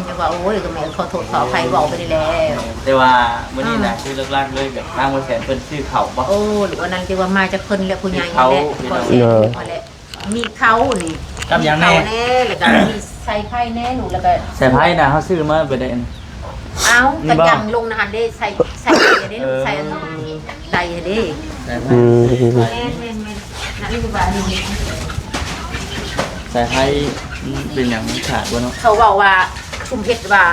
ຈັ່ງວ່າ ໂອ້ຍ ກໍແມ່ຂໍໂທດຂໍອະໄພເວົ້າໄປນີ້ແຫຼະ. ແຕ່ວ່າມື້ນີ້ນະ ອືມ ຄືຫຼັກໆເລີຍ ແບບທາງບໍ່ແສນເພິ່ນຊື້ເຂົ້າບໍ່? ໂອ້ ອັນນັ້ນຈັ່ງວ່າມາຈາກເພິ່ນແຫຼະ ຜູ້ໃຫຍ່ນີ້ແຫຼະ ຊື້ເຂົ້າ ພໍ່ເສນ ເອີ ນີ້ແຫຼະ. ມີເຂົ້ານີ້ ກັບຫຍັງແດ່? ມີເຂົ້າແດ່ ແລ້ວກໍມີສາຍໄຟແດ່ລູກ ແລ້ວກໍ ສາຍໄຟນະ ເຮົາຊື້ມາແບບໃດ? ເອົ້າ ນີ້ບໍ່? ກໍຍັງລົງນະຫັ້ນເດ້ ໃສ່ ໃສ່ໄຟເດ້ລູກ ເອີ ໃສ່ອັນ ໄດ້ເດ້ ສາຍໄຟ ອືມ ແມ່ນໆໆ ນັ້ນຄືວ່ານີ້ ສາຍໄຟ ອືມ ເປັນຫຍັງ ມັນຂາດບໍ່ເນາະ? ເຂົາເວົ້າວ່າຊຸມເຮັດວ່າ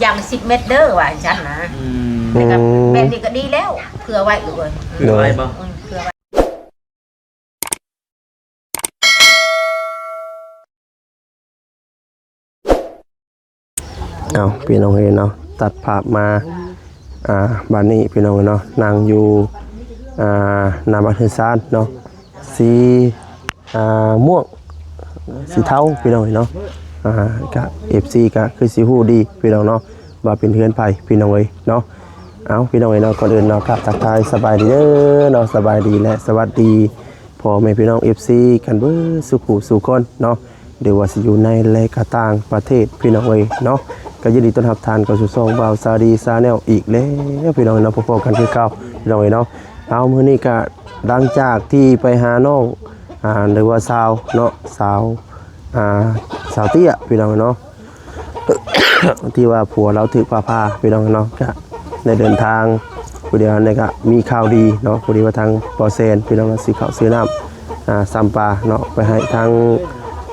ຢ່າງລະສິບແມັດເດີ ວ່າຈັ່ງຊັ້ນນະ ອືມ ແລ້ວກໍ ອືມ ແບບນີ້ກໍດີແລ້ວ ເຜື່ອໄວ້ລູກເອີຍ ເຜື່ອໄວ້ບໍ່? ອືມ ເຜື່ອໄວ້. ເອົາ ພີ່ນ້ອງເອີຍເນາະ ຕັດພາບມາ ອ່າ ບາດນີ້ພີ່ນ້ອງເນາະ ນັ່ງຢູ່ ອ່າ ໜ້າບ້ານເຮືອນຊານເນາະ ສີ ອ່າ ມ່ວງ ສີເທົາ ພີ່ນ້ອງເອີຍເນາະ ອ່າ ກະ ເອັບຊີ ກະຄືຊິຮູ້ດີພີ່ນ້ອງເນາະ ວ່າເປັນເຮືອນໃຜພີ່ນ້ອງເອີຍເນາະ. ເອົາ ພີ່ນ້ອງເອີຍເນາະ ກ່ອນອື່ນເນາະ ກະທັກທາຍສະບາຍດີເດີເນາະ ສະບາຍດີ ແລະ ສະຫວັດດີພໍ່ແມ່ພີ່ນ້ອງ ເອັບຊີ ກັນເບິດສູ່ຜູ້ສູ່ຄົນເນາະ ຫຼືວ່າຊິຢູ່ໃນ ແລະ ກະຕ່າງປະເທດພີ່ນ້ອງເອີຍເນາະ. ກະຍິນດີຕ້ອນຮັບທ່ານເຂົ້າສູ່ຊ່ອງບ່າວຊາລີ Channel ອີກແລ້ວພີ່ນ້ອງເນາະ ພົບກັນຄືເກົ່າພີ່ນ້ອງເອີຍເນາະ. ເອົາ ມື້ນີ້ກະຫຼັງຈາກທີ່ໄປຫານ້ອງ ອ່າ ຫຼືວ່າສາວເນາະ ສາວ ອ່າ ສາວເຕ້ຍພີ່ນ້ອງເນາະ ທີ່ວ່າຜົວລາວຖືກຟ້າຜ່າພີ່ນ້ອງເນາະ ກະໄດ້ເດີນທາງ ພໍດີນີ້ກະມີຂ່າວດີເນາະ ພໍດີວ່າທາງບໍ່ແສນພີ່ນ້ອງເນາະ ຊິເຂົ້າຊື້ນ້ຳ ອ່າ ຊຳປາເນາະ ໄປໃຫ້ທາງ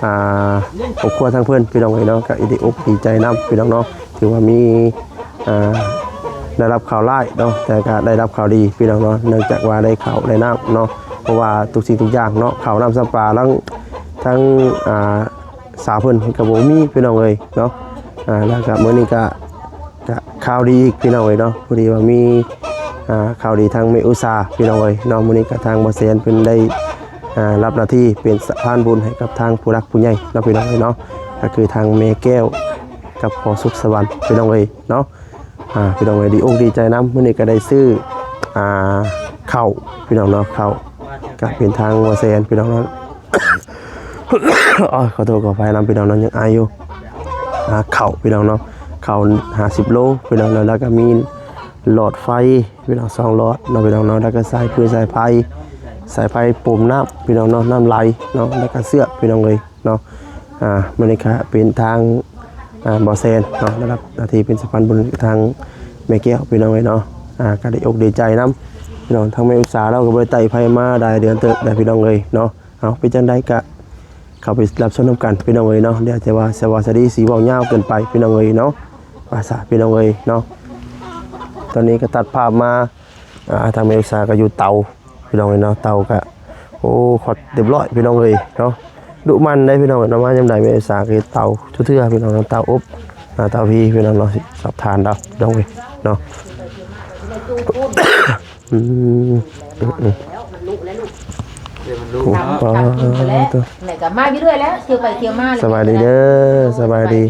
ອ່າ ຄອບຄົວທາງເພິ່ນພີ່ນ້ອງເອີຍເນາະ ກະດີອົກດີໃຈນຳພີ່ນ້ອງເນາະ ຖືວ່າມີ ອ່າ ໄດ້ຮັບຂ່າວຮ້າຍເນາະ ແຕ່ກະໄດ້ຮັບຂ່າວດີພີ່ນ້ອງເນາະ ເນື່ອງຈາກວ່າໄດ້ເຂົ້າໄດ້ນ້ຳເນາະ ເພາະວ່າທຸກສິ່ງທຸກຢ່າງເນາະ ເຂົ້ານ້ຳຊຳປາ ທັງ ທັງ ອ່າ ສາວເພິ່ນກໍບໍ່ມີພີ່ນ້ອງເອີຍເນາະ ອ່າ ແລ້ວກໍມື້ນີ້ກໍ ກໍຂ່າວດີອີກພີ່ນ້ອງເອີຍເນາະ ພໍດີວ່າມີ ອ່າ ຂ່າວດີທາງແມ່ອຸດສາພີ່ນ້ອງເອີຍເນາະ ມື້ນີ້ກໍທາງບໍ່ແສນເພິ່ນໄດ້ ອ່າ ຮັບໜ້າທີ່ເປັນສະພານບຸນໃຫ້ກັບທາງຜູ້ຫຼັກຜູ້ໃຫຍ່ເນາະ ພີ່ນ້ອງເອີຍເນາະ ກໍຄືທາງແມ່ແກ້ວກັບພໍ່ສຸກສະຫວັນພີ່ນ້ອງເອີຍເນາະ. ອ່າ ພີ່ນ້ອງເອີຍ ດີອົກດີໃຈນຳ ມື້ນີ້ກໍໄດ້ຊື້ ອ່າ ເຂົ້າພີ່ນ້ອງເນາະ ເຂົ້າ ກໍເປັນທາງບໍ່ແສນພີ່ນ້ອງເນາະ ໂອ້ຍ ຂໍໂທດຂໍອະໄພນຳພີ່ນ້ອງເນາະ ຍັງໄອຢູ່ ອ່າ ເຂົ້າພີ່ນ້ອງເນາະ ເຂົ້າຫ້າສິບໂລພີ່ນ້ອງເນາະ ແລ້ວກໍມີຫຼອດໄຟພີ່ນ້ອງ ສອງຫຼອດເນາະ ພີ່ນ້ອງເນາະ ແລ້ວກໍສາຍຟືນສາຍໄຟ ສາຍໄຟປົມນ້ຳພີ່ນ້ອງເນາະ ນ້ຳໄຫຼເນາະ ແລ້ວກໍເຊືອກພີ່ນ້ອງເອີຍ ເນາະ ອ່າ ມື້ນີ້ກະເປັນທາງ ອ່າ ບໍ່ແສນເນາະ ໄດ້ຮັບໜ້າທີ່ເປັນສະພານບຸນທາງແມ່ແກ້ວ ພີ່ນ້ອງເອີຍເນາະ ອ່າ ກະດີອົກດີໃຈນຳພີ່ນ້ອງ ທາງແມ່ອຸດສາລາວກໍບໍ່ໄດ້ໄຕ້ໃຜມາຫຼາຍເດືອນເຕີບແລ້ວ ພີ່ນ້ອງເອີຍເນາະ. ເອົາ ເປັນຈັ່ງໃດກະເຂົ້າໄປຮັບຊົມນຳກັນ ພີ່ນ້ອງເອີຍເນາະ ດຽວຈະວ່າ ສະວ່າສະດີ ຊິເວົ້າຍາວເກີນໄປ ພີ່ນ້ອງເອີຍເນາະ ວ່າຊະ ພີ່ນ້ອງເອີຍເນາະ. ຕອນນີ້ກໍຕັດພາບມາ ອ່າ ທາງແມ່ອຸດສາກໍຢູ່ເຕົາ ພີ່ນ້ອງເອີຍເນາະ ເຕົາກະ ໂອ້ ຮອດຮຽບຮ້ອຍພີ່ນ້ອງເອີຍເນາະ ດຸໝັ່ນໄດ໋ພີ່ນ້ອງເນາະ ມາຍາມໃດແມ່ອຸດສາກະເຮັດເຕົາທຸກເທື່ອພີ່ນ້ອງເນາະ ເຕົາອົບ ອ່າ ເຕົາພີ້ພີ່ນ້ອງເນາະ ສອບຖານລາວພີ່ນ້ອງເອີຍເນາະ ອືມ ອືມ ອືມ ມັນລຸແລ້ວລູກ ເອີ ມັນລຸ ໂອ້ ຕຳ ຕຳກິນໄປແລ້ວ ແມ່ກໍມາຢູ່ເລື້ອຍແລ້ວ ທ່ຽວໄປທ່ຽວມາ ສະບາຍດີເດີ ສະບາຍດີ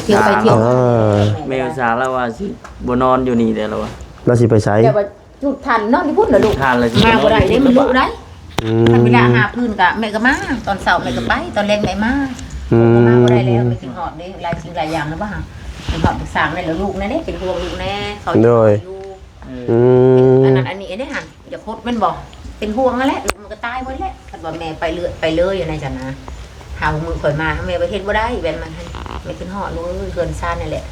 ທ່ຽວໄປທ່ຽວມາ ເອີ ແມ່ອຸດສາລາວວ່າຊິບໍ່ນອນຢູ່ນີ້ແລ້ວລາວວ່າ ລາວຊິໄປໃສ? ແຕ່ວ່າຈຸດຖ່ານນອນຢູ່ພຸ້ນລະລູກ ຈຸດຖ່ານລະ ມາບໍ່ໄດ້ເດ້ ມັນລຸໄດ໋ ອືມ ຄັນເວລາຫາພື້ນກະແມ່ກໍມາ ຕອນເຊົ້າແມ່ກໍໄປ ອືມ ຕອນແລງແມ່ມາ ອືມ ມາບໍ່ໄດ້ແລ້ວ ແມ່ຄິດຮອດເດ້ ຫຼາຍສິ່ງຫຼາຍຢ່າງລະວ່າ ຄິດຮອດລູກສາວແດ່ລະລູກແດ່ ເປັນຫ່ວງລູກແດ່ ເຂົາ ໂດຍ ຢູ່ ເອີ ອືມ ອັນນັ້ນອັນນີ້ເດ້ຫັ້ນ ຢາກຫົດແມ່ນບໍ່? ເປັນຫ່ວງຫັ້ນແຫຼະ ມັນກໍຕາຍໝົດແຫຼະ ຄັນວ່າແມ່ໄປເລື້ອຍ ໄປເລີຍຫັ້ນນະ ຈັ່ງນະ ຫາມື້ຂ້ອຍມາ ແມ່ໄປເຮັດບໍ່ໄດ້ ແບບນັ້ນ ແມ່ຄິດຮອດເລີຍ ເຮືອນຊານນີ້ແຫຼະ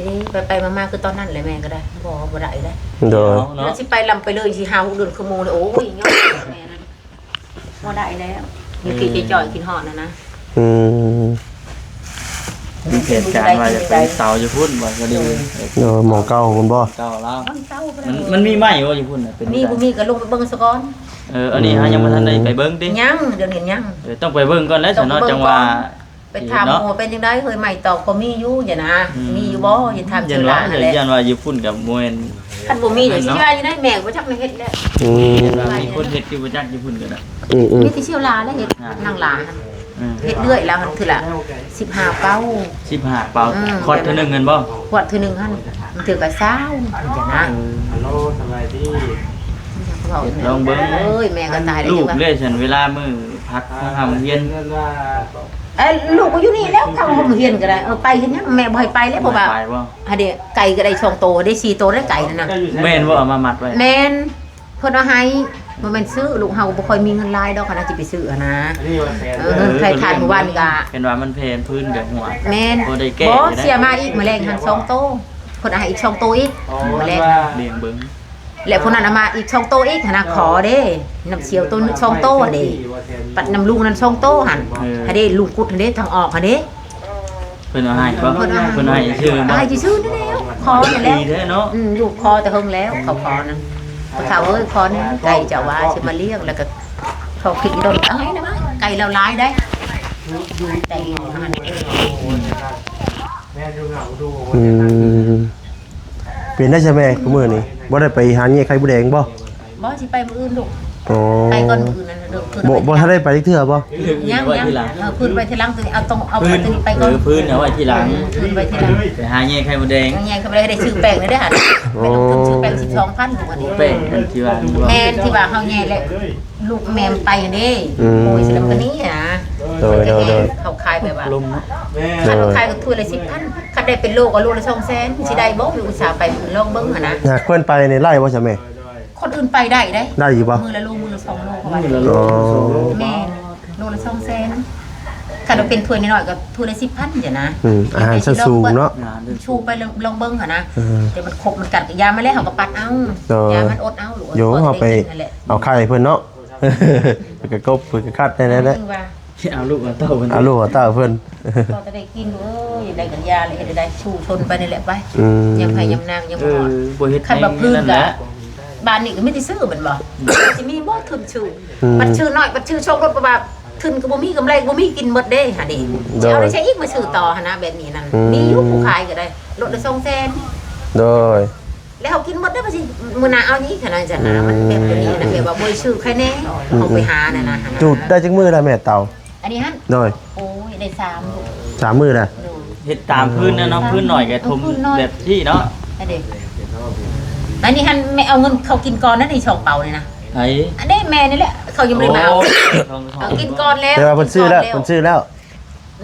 ນີ້ ໄປໆມາໆ ຄືຕອນນັ້ນແຫຼະ ແມ່ກໍໄດ້ ບໍ່ ບໍ່ໄດ້ເດ້ ໂດຍ ເນາະ ຊິໄປລຳໄປເລີຍ ຊິຫ້າຫົກເດືອນຄືໝູ່ນີ້ ໂອ້ຍ ຍອດແມ່ນັ້ນ ບໍ່ໄດ້ແລ້ວ ມີທີ່ຈອຍໆ ຄິດຮອດຫັ້ນນະ ອືມ ມີແຜນການວ່າຈະໄປເຊົາຢູ່ພຸ້ນບໍ່? ກໍດີ ເອີ ໝໍເກົ່າພຸ້ນບໍ່? ເກົ່າລາວ ມັນ ມັນມີໄມ້ບໍ່ຢູ່ພຸ້ນນະ? ເປັນ ມີ ບໍ່ມີກໍລົງໄປເບິ່ງຊະກ່ອນ ເອີ ອັນນີ້ເຮົາຍັງບໍ່ທັນໄດ້ໄປເບິ່ງຕິ? ຍັງ ດຽວນີ້ຍັງ ເອີ ຕ້ອງໄປເບິ່ງກ່ອນແຫຼະຊັ້ນເນາະ ຈັ່ງວ່າ ໄປຖາມໝໍເປັນຈັ່ງໃດເຮີ້ຍ ໄມ້ຕອກກໍມີຢູ່ ຢ່ານະ ອືມ ມີຢູ່ບໍ່? ຢ່າຖາມເທື່ອຫຼານແຫຼະ ຢ້ານວ່າຢູ່ພຸ້ນກໍບໍ່ແມ່ນ ຄັນບໍ່ມີ ຊິວ່າຢູ່ໃນແມ່ບໍ່ຈັກແມ່ເຮັດແລ້ວ ອືມ ຢ້ານວ່າມີຄົນເຮັດຢູ່ບໍ່ຈັກ ຢູ່ພຸ້ນກໍໄດ້ ອືມໆ ມີແຕ່ຊຽວລາແຫຼະເຮັດ ນາງລາ ອືມ ເຮັດເລື້ອຍລາວຫັ້ນ ເທື່ອລະສິບຫ້າເປົາ ສິບຫ້າເປົາ ອືມ ຄອດເທື່ອໜຶ່ງແມ່ນບໍ່? ຄອດເທື່ອໜຶ່ງຫັ້ນ ບາງເທື່ອກໍຊາວ ຈັ່ງນະ ເອີ ຮັລໂຫຼ ສະບາຍດີ ເຮັດລອງເບິ່ງ ເອີຍ ແມ່ກໍຕາຍແລ້ວ ລູກເດ້ຊັ້ນ ເວລາມື້ພັກຂອງເຮົາຮຽນ ເອີ ລູກກໍຢູ່ນີ້ແລ້ວ ເ ປ່ຽນກໍໄດ້. ເອີ ໄປເຮັດຫຍັງ? ແມ່ບໍ່ໃຫ້ໄປແລ້ວ ເພາະວ່າ ໄປບໍ່? ຫາເດ້ ໄກ່ກໍໄດ້ສອງໂຕ ໄດ້ສີ່ໂຕ ໄດ້ໄກ່ນັ້ນນະ. ແມ່ນບໍ່ເອົາມາມັດໄວ້? ແມ່ນ. ເພິ່ນເອົາໃຫ້ ບໍ່ແມ່ນຊື້ ລູກເຮົາບໍ່ຄ່ອຍມີເງິນຫຼາຍດອກ ຄັນວ່າຊິໄປຊື້ຫັ້ນນະ. ເອີ ເງິນໄຂທານມື້ວານນີ້ກະ ເຫັນວ່າມັນແພງ ພື້ນກະຫົວ. ແມ່ນ. ບໍ່ໄດ້ແກ້ ບໍ່ ເສຍມາອີກ ມື້ແລງຫັ້ນສອງໂຕ ເພິ່ນເອົາໃຫ້ອີກສອງໂຕອີກ ມື້ແລງ. ລ້ຽງເບິ່ງ ແລະຜູ້ນັ້ນເອົາມາອີກສອງໂຕອີກຫັ້ນນະ ຂໍເດ້ ນ້ຳສ່ຽວໂຕໜຶ່ງສອງໂຕຫັ້ນເດ້ ປັດນ້ຳລຸງນັ້ນສອງໂຕຫັ້ນ. ເອີ ຫັ້ນເດ້ ລຸງກຸດຫັ້ນເດ້ ທາງອອກຫັ້ນເດ້. ເພິ່ນເອົາໃຫ້ບໍ່? ເພິ່ນເອົາໃຫ້ ເພິ່ນໃຫ້ຊື່ບໍ່? ໃຫ້ຊື່ໆນີ້ແຫຼະ ຂໍນີ້ແຫຼະ. ດີແທ້ເນາະ. ອືມ ລູກຂໍແຕ່ເຫິງແລ້ວ ເຂົາຂໍນັ້ນ. ພໍ່ເຖົ້າເອີຍ ຂໍແດ່ ໄກ່ເຈົ້າວ່າຊິມາລ້ຽງ ແລ້ວກໍເຂົາຄິດອີ່ດົນ ເອົາໃຫ້ນະ ໄກ່ລາວຫຼາຍໄດ໋ ໄກ່ຢູ່ຫັ້ນ. ອືມ ເປັນໄດ້ຊະແມ່ ມື້ນີ້ບໍ່ໄດ້ໄປຫາແຍ່ໄຂ່ມົດແດງບໍ່? ບໍ່ ຊິໄປມື້ອື່ນລູກ. ອໍ ໄປກ່ອນມື້ອື່ນນັ້ນເດີ. ບໍ່ ບໍ່ທັນໄດ້ໄປຈັກເທື່ອບໍ່? ຍັງ ຍັງ ເອີ ພື້ນໄວ້ທີຫຼັງ ຕົວນີ້ເອົາ ຕ້ອງເອົາ ພື້ນ ຕົວນີ້ໄປກ່ອນ. ເອີ ພື້ນເອົາໄວ້ທີຫຼັງ ອືມ ພື້ນໄວ້ທີຫຼັງ ໄປຫາແຍ່ໄຂ່ມົດແດງ. ແຍ່ໄຂ່ມົດແດງໄດ້ຊື້ແປ້ງແລ້ວເດ້ຫັ້ນ. ອໍ ໄປລົງທຶນຊື້ແປ້ງສິບສອງພັນ ທຸກມື້ນີ້. ແປ້ງອັນທີ່ວ່າ ແມ່ນ ທີ່ວ່າເຮົາແຍ່ແລ້ວ ລູກແມ່ໄປເດ້. ອືມ ໂອ້ຍ ສະລັບກັນນີ້ນະ. ໂດຍ ໂດຍ ໂດຍ ເຂົາຂາຍແບບວ່າ ລົງເນາະ. ຄັນເຂົາຂາຍກໍຖ້ວຍລະສິບພັນ ຄັນໄດ້ເປັນໂລກໍໂລລະສອງແສນ ຊິໄດ້ບໍ່? ອຸດສ່າໄປລອງເບິ່ງຫັ້ນນະ. ຫາກເພິ່ນໄປນີ້ໄດ້ບໍ່ຊະແມ່? ຄົນອື່ນໄປໄດ້ເດ້. ໄດ້ຢູ່ບໍ່? ມື້ລະໂລ ມື້ລະສອງໂລ ເຂົາວ່າ. ອໍ ແມ່ນ ໂລລະສອງແສນ. ຄັນວ່າເປັນຖ້ວຍນ້ອຍໆກໍຖ້ວຍລະສິບພັນຈັ່ງຊີ້ນະ. ອືມ ອາຫານຊັ້ນສູງເນາະ. ຊູໄປລອງ ລອງເບິ່ງຫັ້ນນະ. ເອີ ແຕ່ມັນຄົບມັນກັດກໍຢ່າມາແລ້ວ ເຮົາກໍປັດເອົາ. ໂດຍ ຢ່າມັນອົດເອົາ ໂຍ ເຮົາໄປເອົາໄຂ່ເພິ່ນເນາະ. ເພິ່ນກໍກົບ ເພິ່ນກໍຄັດແນ່ໆ. ເອົາລູກເອົາເຕົ້າເພິ່ນ ເອົາລູກເອົາເຕົ້າເພິ່ນ ພໍແຕ່ໄດ້ກິນ. ເອີຍ ໄດ້ກັນຢາແລ້ວ ເຮັດໄດ້ ສູ້ຊົນໄປນີ້ແຫຼະໄປ. ອືມ ຍາມໃຜຍາມນາງຍັງບໍ່ຮອດ. ເອີ ບໍ່ເຮັດ ຄັນວ່າພື້ນກໍ ບ້ານນີ້ກໍມີແຕ່ຊື້ແມ່ນບໍ່? ຊິມີບໍ່ທຶນຊື້? ອືມ ບັດຊື້ນ້ອຍ ບັດຊື້ຊ່ອງລົດ ເພາະວ່າທຶນກໍບໍ່ມີ ກຳໄລກໍບໍ່ມີ ກິນໝົດເດ້ຫັ້ນເດ້. ໂດຍ ຊິເອົາໄດ້ໃສອີກມາຊື້ຕໍ່ຫັ້ນນະ ແບບນີ້ນັ້ນ. ອືມ ມີຢູ່ຜູ້ຂາຍກໍໄດ້ ລົດລະສອງແສນ. ໂດຍ ແລ້ວເຮົາກິນໝົດໄດ້ ວ່າຊິມື້ໜ້າເອົານີ້ຂະໜາດຊັ້ນນະ. ອືມ ມັນແບບຕົວນີ້ນະ ແບບວ່າບໍ່ໄດ້ຊື້ໃຄແນ່ ອືມ ເຮົາໄປຫານັ້ນນະ. ຈູດໄດ້ຈັກມື້ແລ້ວແມ່ເຕົາ? ອັນນີ້ຫັ້ນ? ໂດຍ ໂອ້ຍ ໄດ້ສາມມື້ ສາມມື້ແລ້ວ. ໂດຍ ເຮັດຕາມພື້ນນະເນາະ ພື້ນໜ້ອຍກໍຖົມ ເອີ ພື້ນໜ້ອຍ ແບບທີ່ເນາະ. ອັນນີ້ ອັນນີ້ຫັ້ນແມ່ເອົາເງິນເຂົາກິນກ່ອນນະ ໃນຊ່ອງເປົານີ້ນະ. ໃຜ? ອັນນີ້ແມ່ນີ້ແຫຼະ ເຂົາຍັງບໍ່ໄດ້ມາເອົາ. ໂອ້ ເອົາກິນກ່ອນແລ້ວ ແຕ່ວ່າເພິ່ນຊື້ແລ້ວ ກິນກ່ອນແລ້ວ ເພິ່ນຊື້ແລ້ວ.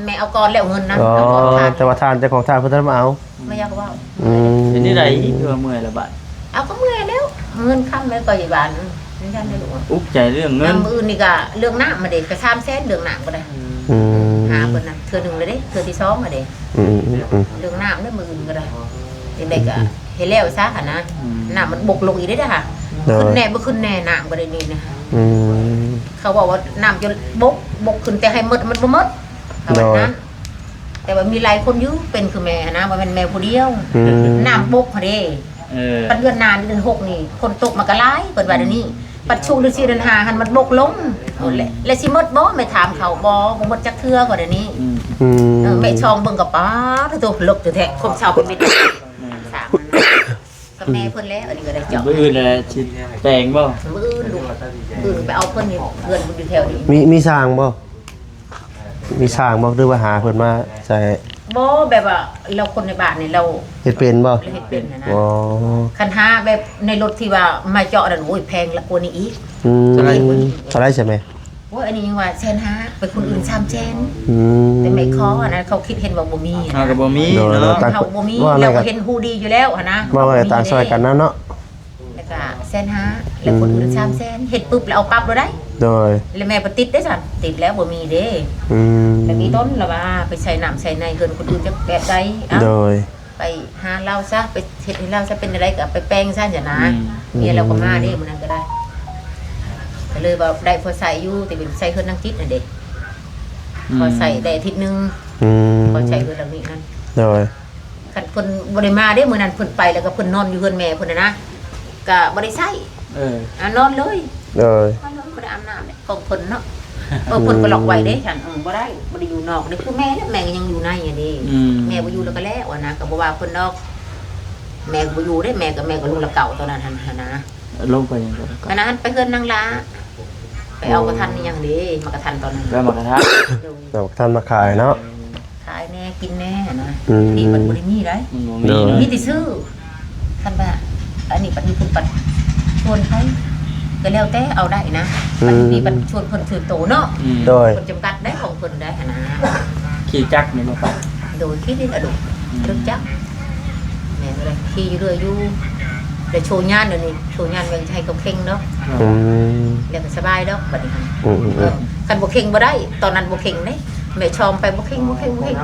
ແມ່ເອົາກ່ອນແລ້ວເງິນນະ. ອໍ ເອົາກ່ອນ ແຕ່ວ່າທ່ານ ເຈົ້າຂອງທ່ານເພິ່ນບໍ່ທັນມາເອົາ. ບໍ່ຢາກເວົ້າ. ອືມ ເປັນຈັ່ງໃດຄືວ່າເມື່ອຍລະບາດ? ເອົາກໍເມື່ອຍແລ້ວ ເງິນຄຳແລ້ວກໍຢູ່ບ້ານ ຍັງບໍ່ໄດ້ລູກ. ອຸກໃຈເລື່ອງເງິນ. ມື້ອື່ນນີ້ກໍເລື່ອງນ້ຳມາເດ້ ກໍສາມແສນ ເລື່ອງນ້ຳກໍໄດ້. ອືມ ຫາເພິ່ນນະ ເທື່ອໜຶ່ງແລ້ວເດ້ ເທື່ອທີສອງແລ້ວເດ້. ອືມໆໆໆ ເລື່ອງນ້ຳເດ້ ມື້ອື່ນກໍໄດ້. ຈັ່ງໃດກໍ ອືມ ເຮັດແລ້ວຊະຫັ້ນນະ. ອືມ ນ້ຳມັນບົກລົງອີກເດ້ ໂດຍ ຂຶ້ນແດ່ບໍ່ຂຶ້ນແດ່ ນ້ຳກໍໄດ້ນີ້ນະ. ອືມ ເຂົາເວົ້າວ່ານ້ຳຈົນບົກ ບົກຂຶ້ນແຕ່ໃຫ້ໝົດມັນບໍ່ໝົດ ເຂົາວ່ານັ້ນ. ໂດຍ ແຕ່ວ່າມີຫຼາຍຄົນຢູ່ເປັນຄືແມ່ຫັ້ນນະ ບໍ່ແມ່ນແມ່ຜູ້ດຽວ. ອືມ ນ້ຳບົກຫັ້ນເດ້. ເອີ ປັດເດືອນໜ້າເດືອນຫົກນີ້ ຝົນຕົກມັນກໍຫຼາຍ ເພິ່ນວ່າແນວນີ້. ອືມ ປັດຊຸເດືອນສີ່ເດືອນຫ້າຫັ້ນມັນບົກລົງ. ໂອ້ ແລະ ແລະຊິໝົດບໍ່? ແມ່ຖາມເຂົາ. ບໍ່ ບໍ່ໝົດຈັກເທື່ອ ເຂົາວ່າແນວນີ້. ອືມ ອືມ ເອີ ແມ່ຊ່ອງເບິ່ງກໍ ປາດໂທ້ ເລິກແທ້ໆ ຄົມເຊົາເປັນເມັດ. ອືມ ສ້າງ ກັບແມ່ເພິ່ນແລ້ວ ອັນນີ້ກໍໄດ້ເຈາະ. ມື້ອື່ນແຫຼະຊິແປງບໍ່? ມື້ອື່ນລູກ ມື້ອື່ນໄປເອົາເພິ່ນນີ້ ເຮືອນເພິ່ນຢູ່ແຖວນີ້. ມີ ມີຊ່າງບໍ່? ມີຊ່າງບໍ່ ຫຼືວ່າຫາເພິ່ນມາໃສ່? ບໍ່ ແບບວ່າລາວຄົນໃນບ້ານນີ້ລາວເຮັດເປັນບໍ່? ລາວເຮັດເປັນຫັ້ນນະ. ອໍ ຄັນຫາແບບໃນລົດທີ່ວ່າມາເຈາະນັ້ນ ໂອ້ຍ ແພງກວ່ານີ້ອີກ. ອືມ ເທົ່າໃດ ເທົ່າໃດຊະແມ່? ໂອ້ຍ ອັນນີ້ຍັງວ່າແສນຫ້າ ໄປຄົນອື່ນສາມແສນ. ອືມ ແຕ່ແມ່ຂໍຫັ້ນນະ ເຂົາຄິດເຫັນວ່າບໍ່ມີ. ເຮົາກໍບໍ່ມີເນາະ ເຮົາບໍ່ມີ ແລ້ວກໍເຫັນຮູ້ດີຢູ່ແລ້ວຫັ້ນນະ. ເວົ້າໄວ້ຕ່າງຊ່ອຍກັນນະເນາະ. ແລ້ວກໍແສນຫ້າ ແລ້ວຄົນອື່ນສາມແສນ ເຮັດປຶບແລ້ວເອົາປັບໂລດໄດ໋. ໂດຍ ແລ້ວແມ່ບໍ່ຕິດເດ້ຊັ້ນ ຕິດແລ້ວບໍ່ມີເດ້. ອືມ ແລ້ວມີຕົ້ນລະວ່າໄປໃສ່ນ້ຳໃສ່ໃນເຮືອນຄົນອື່ນຈັກແບບໃດ. ເອົ້າ ໂດຍ ໄປຫາລາວຊະ ໄປເຮັດໃຫ້ລາວຊະ ເປັນແນວໃດກໍໄປແປງຊັ້ນຊັ້ນນະ. ອືມ ເມຍລາວກໍມາເດ້ມື້ນັ້ນກໍໄດ້ ກໍເລີຍວ່າໄດ້ພໍໃຊ້ຢູ່ ແຕ່ເປັນໃຊ້ເຮືອນນາງຈິດຫັ້ນເດ້. ອືມ ພໍໃຊ້ໄດ້ອາທິດໜຶ່ງ. ອືມ ພໍໃຊ້ເຮືອນຫຼັງນີ້ນັ້ນ. ໂດຍ ຄັນເພິ່ນບໍ່ໄດ້ມາເດ້ ມື້ນັ້ນເພິ່ນໄປແລ້ວກໍເພິ່ນນອນຢູ່ເຮືອນແມ່ເພິ່ນນະ ກໍບໍ່ໄດ້ໃຊ້. ເອີ ອ່າ ນອນເລີຍ. ໂດຍ ນອນເລີຍ ບໍ່ໄດ້ອາບນ້ຳເດ້ ຂອງເພິ່ນເນາະ. ເອີ ເພິ່ນກໍລັອກໄວ້ເດ້ ອືມ ຊັ້ນ. ເອີ ບໍ່ໄດ້ ບໍ່ໄດ້ຢູ່ນອກເດ້ ຄືແມ່ແຫຼະ ແມ່ກໍຍັງຢູ່ໃນຫັ້ນເດ້. ອືມ ແມ່ບໍ່ຢູ່ແລ້ວກໍແລ້ວຫັ້ນນະ ກໍບໍ່ວ່າເພິ່ນດອກ. ແມ່ກໍບໍ່ຢູ່ເດ້ ແມ່ກໍ ແມ່ກໍລົງລະເກົ່າຕອນນັ້ນຫັ້ນນະ. ລົງໄປຫຍັງ? ອັນນັ້ນໄປເຮືອນນາງຫຼ້າ ໄປເອົາກະທັນອີ່ຫຍັງເດ້ ໝາກກະທັນຕອນນັ້ນ. ໄປເອົາໝາກກະທັນ. ໂດຍ ເອົາໝາກກະທັນມາຂາຍເນາະ. ໂດຍ ຂາຍແດ່ກິນແດ່ນະ. ອືມ ທີ່ມັນບໍ່ໄດ້ມີໄດ໋. ມັນບໍ່ມີເນາະ ມີແຕ່ຊື້. ຄັນວ່າອັນນີ້ບັດມີຄົນປັດຊວນໄປ ກໍແລ້ວແຕ່ເອົາໄດ້ນະ. ອືມ ບັດມີບັດຊວນເພິ່ນຖືໂຕເນາະ. ອືມ ໂດຍ ເພິ່ນຈຳກັດໄດ໋ຂອງເພິ່ນໄດ໋ຫັ້ນນະ. ຂີ່ຈັກນີ້ບໍ່ໄປ? ໂດຍ ຂີ່ນີ້ລະລູກ ອືມ ຖືກຈັບ ແມ່ນແຫຼະ ຂີ່ຢູ່ເລື້ອຍຢູ່ ແລ້ວໂຊຍານ ດຽວນີ້ໂຊຍານແມ່ນໃຫ້ເຂົາເຄັ່ງດອກ ອືມ ແລ້ວກໍສະບາຍດອກບັດນີ້ຫັ້ນ ອືມໆ ເອີ ຄັນບໍ່ເຄັ່ງບໍ່ໄດ້ ຕອນນັ້ນບໍ່ເຄັ່ງເດ້ ແມ່ຊອມໄປບໍ່ເຄັ່ງ ບໍ່ເຄັ່ງ ບໍ່ເຄັ່ງ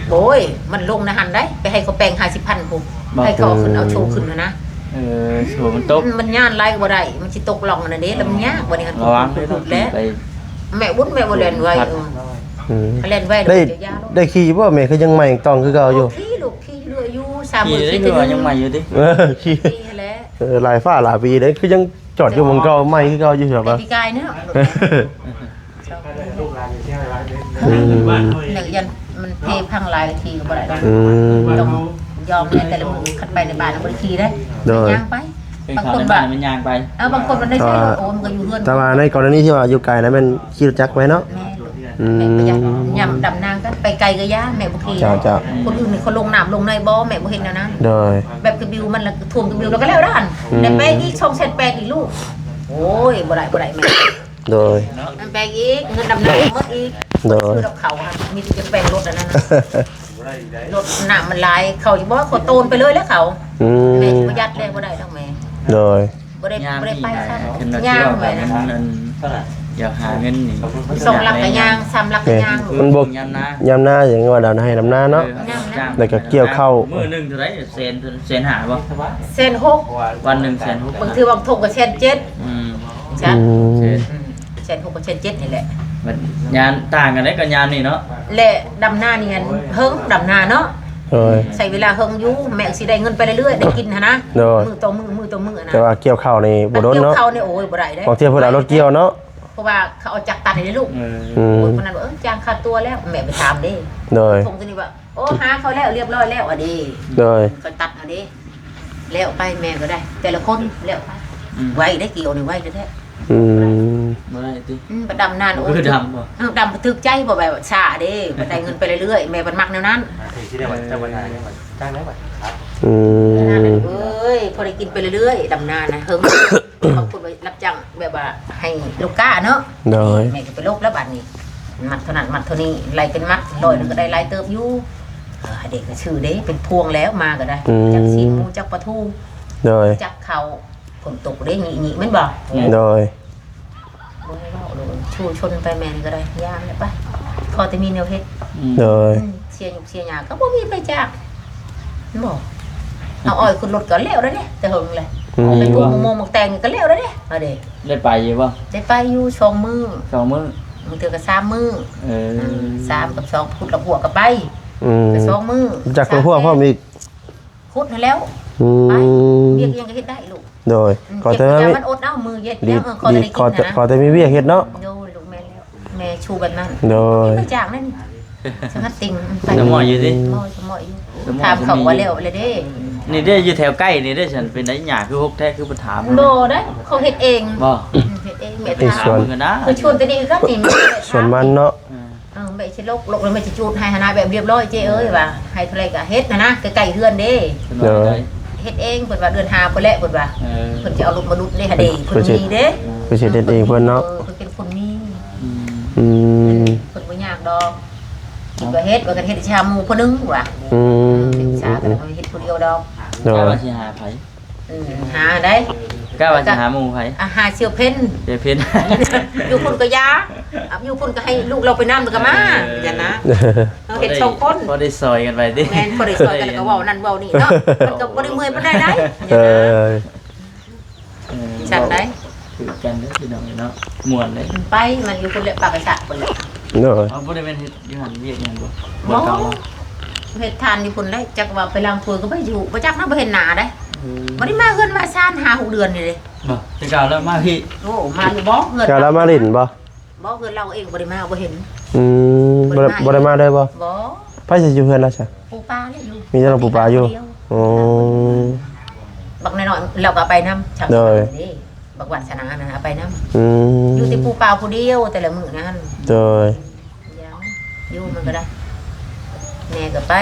ໂອ້ຍ ມັນລົງໃນຫັ້ນໄດ໋ ໄປໃຫ້ເຂົາແປງຫ້າສິບພັນພຸ້ນ ໃຫ້ເຂົາເອົາຂຶ້ນ ເອົາໂຊຂຶ້ນຫັ້ນນະ ເອີ ໂຊມັນຕົກ ມັນຍານຫຼາຍກໍບໍ່ໄດ້ ມັນຊິຕົກລ່ອງຫັ້ນນະເດ້ ແລ້ວມັນຍາກບັດນີ້ຫັ້ນ ລະວັງເດີ ແມ່ບຸນແມ່ບໍ່ແລ່ນໄວ ເອີ ອືມ ແລ່ນໄວ ໄດ້ ໄດ້ຂີ່ຢູ່ບໍ່ແມ່? ຄືຍັງໃໝ່ຕ້ອງຄືເກົ່າຢູ່ ຂີ່ລູກ ຂີ່ເລື້ອຍຢູ່ ສາມມື້ຂີ່ ຍັງໃໝ່ຢູ່ຕິ ເອີ ຂີ່ ແຫຼະ ເອີ ຫຼາຍຟ້າຫຼາຍປີເດ້ ຄືຍັງຈອດຢູ່ໝ່ອງເກົ່າ ໃໝ່ຄືເກົ່າຢູ່ ແບບວ່າ ແຕ່ປີກາຍເນາະ ອືມ ແລ້ວຢ້ານມັນເພພັງຫຼາຍ ຂີ່ກໍບໍ່ໄດ້ ອືມ ຕ້ອງຍອມແດ່ ແຕ່ລະມື້ຄັນໄປໃນບ້ານບໍ່ໄດ້ຂີ່ເດ້ ໂດຍ ຍ່າງໄປ ບາງຄົນວ່າ ມັນຍ່າງໄປ ເອີ ບາງຄົນມັນໄດ້ໃຊ້ລົດ ໂອ້ ມັນກໍຢູ່ເຮືອນ ແຕ່ວ່າໃນກໍລະນີທີ່ວ່າຢູ່ໄກນະ ແມ່ນຂີ່ລົດຈັກໄປເນາະ ແມ່ນ ອືມ ແມ່ນປະຢັດ ຍາມດຳນາກໍໄປໄກກໍຢ່າ ແມ່ບໍ່ຂີ່ ເຈົ້າໆ ຄົນອື່ນນີ້ເຂົາລົງນ້ຳລົງໃນບໍ່ ແມ່ບໍ່ເຮັດແນວນັ້ນ ໂດຍ ແບບກະບິວມັນລະຖ້ວມກະບິວລະກໍແລ້ວນັ້ນ ອືມ ໄດ້ແປກອີກ ສອງແສນແປກອີກລູກ ໂອ້ຍ ບໍ່ໄດ້ ບໍ່ໄດ້ແມ່ ໂດຍ ແປກອີກ ເງິນດຳນາໝົດອີກ ໂດຍ ຊື້ກັບເຂົາ ມີແຕ່ຈະແປງລົດອັນນັ້ນນະ ລົດນ້ຳມັນຫຼາຍ ເຂົາຊິບໍ່ ເຂົາໂຕນໄປເລີຍແຫຼະເຂົາ ອືມ ແມ່ຊິບໍ່ຢັດແລ້ວ ບໍ່ໄດ້ດອກແມ່ ໂດຍ ບໍ່ໄດ້ ຍ່າງ ບໍ່ໄດ້ໄປຊ້ຳ ຍ່າງແມ່ນ ມັນອັນ ຢາກຫາເງິນນີ້ ສອງຫຼັກກະຍ່າງ ສາມຫຼັກກະຍ່າງ ມັນບໍ່ ຍາມນາ ຍາມນາຫຍັງວ່າດຳໄຮ່ດຳນາເນາະ ເອີ ຍາມນາ ແລ້ວກໍກ່ຽວເຂົ້າ ມື້ໜຶ່ງເທົ່າໃດ ແສນ ແສນຫ້າບໍ່ ແສນຫົກ ວັນໜຶ່ງແສນຫົກ ບາງເທື່ອບາງທົ່ງກໍແສນເຈັດ ອືມ ອືມ ອືມ ແສນຫົກກັບແສນເຈັດນີ້ແຫຼະ ມັນຍາມຕ່າງກັນເດ້ກັບຍາມນີ້ເນາະ ແລະ ດຳນານີ້ຫັ້ນເຫິງ ດຳນາເນາະ ໂດຍ ໃຊ້ເວລາເຫິງຢູ່ ແມ່ຊິໄດ້ເງິນໄປເລື້ອຍໆ ໄດ້ກິນຫັ້ນນະ ໂດຍ ມື້ຕໍ່ມື້ ມື້ຕໍ່ມື້ນະ ແຕ່ວ່າກ່ຽວເຂົ້ານີ້ບໍ່ດົນເນາະ ກ່ຽວເຂົ້ານີ້ ໂອ້ຍ ບໍ່ໄດ້ເດ້ ບາງເທື່ອເພິ່ນເອົາລົດກ່ຽວເນາະ ເພາະວ່າເຂົາເອົາຈັກຕັດໃຫ້ລູກ ເອີ ອືມ ໂອ້ຍ ຄົນນັ້ນວ່າ ເອີ ຈ້າງຄ່າຕົວແລ້ວ ແມ່ໄປຖາມເດ້ ໂດຍ ທົ່ງຕົວນີ້ວ່າ ໂອ້ ຫາເຂົາແລ້ວ ລຽບຮ້ອຍແລ້ວ ອະເດ້ ໂດຍ ເຂົາຕັດເອົາເດ້ ແລ້ວໄປແມ່ກໍໄດ້ ແຕ່ລະຄົນແລ້ວໄປ ອືມ ໄວໄດ້ ກ່ຽວນີ້ໄວແທ້ໆ ອືມ ບໍ່ໄດ້ຕິ ອືມ ໄປດຳນານ ໂອ້ຍ ຄືດຳບໍ່ ເອີ ດຳຖືກໃຈບໍ່ ແບບວ່າຊ້າເດ້ ໄປໄດ້ເງິນໄປເລື້ອຍໆ ແມ່ມັນມັກແນວນັ້ນ ອືມ ເອີຍ ພໍໄດ້ກິນໄປເລື້ອຍໆ ດຳນານະ ເຫິງ ບາງຄົນໄປຮັບຈ້າງແບບວ່າໃຫ້ລູກຄ້າເນາະ ໂດຍ ແມ່ກໍໄປລົກແລ້ວບາດນີ້ ມັດເທົ່ານັ້ນມັດເທົ່ານີ້ ໄລ່ເປັນມັດ ຮ້ອຍໜຶ່ງກໍໄດ້ຫຼາຍເຕີບຢູ່ ເອີ ເດັກກໍຊື້ເດ້ ເປັນພວງແລ້ວ ມາກໍໄດ້ ອືມ ຈັກຊີ້ນໝູ ຈັກປາທູ ໂດຍ ຈັກເຂົ້າ ຝົນຕົກເດ້ ນີ້ໆ ແມ່ນບໍ່? ໂດຍ ບໍ່ໃຫ້ເວົ້າໂລດ ຊູຊົນໄປແມ່ນກໍໄດ້ ຢ່າແຫຼະໄປ ຂໍແຕ່ມີແນວເຮັດ ອືມ ໂດຍ ອືມ ເສຍຫຍຸ້ງເສຍຫຍ້າກໍບໍ່ມີໄປຈາກ ແມ່ນບໍ່? ເອົາອ້ອຍຂຶ້ນລົດກໍແລ້ວແລ້ວເດ້ ແຕ່ເຫິງແລ້ວ ອືມ ໄປປູກໝາກມ່ວງໝາກແຕງນີ້ກໍແລ້ວແລ້ວເດ້ ເອົາເດ້ ໄດ້ໄປຢູ່ບໍ່? ໄດ້ໄປຢູ່ສອງມື້ ສອງມື້ ບາງເທື່ອກໍສາມມື້ ເອີ ເອີ ສາມກັບສອງ ພຸດລະຫົວກໍໄປ ອືມ ກໍສອງມື້ ຈັກລະຫົວພ້ອມອີກ ຂຸດຫັ້ນແລ້ວ ອືມ ໄປ ວຽກຫຍັງກໍເຮັດໄດ້ລູກ ໂດຍ ອືມ ຂໍແຕ່ ເກັບຢາມັນອົດເອົາ ມື້ເຮັດ ດີ ແລ້ວ ເອີ ຂໍແຕ່ໄດ້ກິນ ຂໍແຕ່ ນະ ຂໍແຕ່ມີວຽກເຮັດເນາະ ໂດຍ ລູກ ແມ່ນແລ້ວ ແມ່ຊູແບບນັ້ນ ໂດຍ ໄປຈ້າງນັ້ນ ສະຫະຕິງ ໄປ ສະໝໍ້ຢູ່ຕິ ໝໍ້ ສະໝໍ້ຢູ່ ສະໝໍ້ ຖາມເຂົາວ່າແລ້ວແລ້ວເດ້ ນີ້ເດ້ ຢູ່ແຖວໃກ້ນີ້ເດ້ ຊັ້ນເປັນໄດ ຫຍ້າຄືຮົກແທ້ ຄືບໍ່ຖາມ ບໍ່ໄດ້ ເຂົາເຮັດເອງ ບໍ່ ອືມ ເຮັດເອງ ແມ່ຖາມ ເຮັດສວນ ຄືຊວນແຕ່ນີ້ຄືກັນນີ້ ສວນມັນເນາະ ເອີ ເອີ ແມ່ຊິລົກ ລົກແລ້ວແມ່ຊິຈູດໃຫ້ຫັ້ນນະ ແບບລຽບຮ້ອຍເຈ້ເອີຍ ວ່າໃຫ້ເທົ່າໃດກໍເຮັດຫັ້ນນະ ໃກ້ໆເຮືອນເດ້ ໂດຍ ເຮັດເອງ ເພິ່ນວ່າເດືອນຫ້າພຸ້ນແຫຼະ ເພິ່ນວ່າ ເອີ ເພິ່ນຊິເອົາລົດມາດຸດເດ້ ຫາເດ້ ເພິ່ນ ເພິ່ນມີເດ້ ເພິ່ນຊິເຮັດເອງເພິ່ນເນາະ ເອີ ເພິ່ນເປັນຄົນມີ ອືມ ອືມ ເພິ່ນບໍ່ຍາກດອກ ເພິ່ນກໍເຮັດ ວ່າກັນເຮັດຊາໝູ່ຜູ້ໜຶ່ງວ່າ ອືມ ເຮັດຊາກໍເຮັດຜູ້ດຽວດອກ ໂດຍ ວ່າຊິຫາໃຜ? ອືມ ຫາໄດ້ ກະວ່າຊິຫາໝູ່ໃຜ? ອ່າ ຫາສ່ຽວເພັນ ສ່ຽວເພັນ ຢູ່ພຸ້ນກໍຢ່າ ອ່າ ຢູ່ພຸ້ນກໍໃຫ້ລູກລາວໄປນຳ ແລ້ວກໍມາ ເອີ ຈັ່ງຊັ້ນນະ ເຮົາເຮັດສອງຄົນ ພໍໄດ້ຊ່ອຍກັນໄປຕິ ແມ່ນ ພໍໄດ້ຊ່ອຍກັນ ແລ້ວກໍເວົ້ານັ້ນເວົ້ານີ້ເນາະ ມັນກໍບໍ່ໄດ້ເມື່ອຍປານໃດໄດ ເອີ ເອີ ຈັ່ງໃດ ຄືກັນເດີພີ່ນ້ອງເນາະ ມ່ວນເດ້ ໄປ ມັນຢູ່ພຸ້ນແຫຼະ ປາກກະສະພຸ້ນແຫຼະ ໂດຍ ເອົາ ບໍ່ໄດ້ແມ່ນເຮັດ ຢູ່ຫັ້ນວຽກຫຍັງບໍ່? ບໍ່ ບໍ່ເກົ່າ ເຮັດທານຢູ່ພຸ້ນແຫຼະ ຈັກວ່າໄປລ້າງຖ້ວຍກໍບໍ່ຢູ່ ບໍ່ຈັກນະ ບໍ່ເຫັນໜ້າເດ້ ອືມ ບໍ່ໄດ້ມາເຮືອນມາຊານຫ້າຫົກເດືອນນີ້ເດ້ ບໍ່ ແຕ່ເກົ່າແລ້ວມາພີ້ ໂອ້ ມາຢູ່ບໍ່ ເຮືອນ ເຈົ້າລາວມາຫຼິ້ນບໍ່? ບໍ່ ເຮືອນລາວເອງບໍ່ໄດ້ມາ ບໍ່ເຫັນ ອືມ ບໍ່ໄດ້ມາ ບໍ່ໄດ້ມາເລີຍບໍ່? ບໍ່ ໃຜຊິຢູ່ເຮືອນລາວຊະ? ປູ່ປາແຫຼະຢູ່ ມີແຕ່ນ້ອງປູ່ປາຢູ່ ໂອ້ ບັກນ້ອຍໆ ລາວກໍເອົາໄປນຳ ໂດຍ ເດ້ ບັກວາດສະໜານັ້ນເອົາໄປນຳ ອືມ ຢູ່ແຕ່ປູ່ປາຜູ້ດຽວແຕ່ລະມື້ນັ້ນ ໂດຍ ຢ່າ ຢູ່ມັນກໍໄດ້ ແມ່ກໍໄປ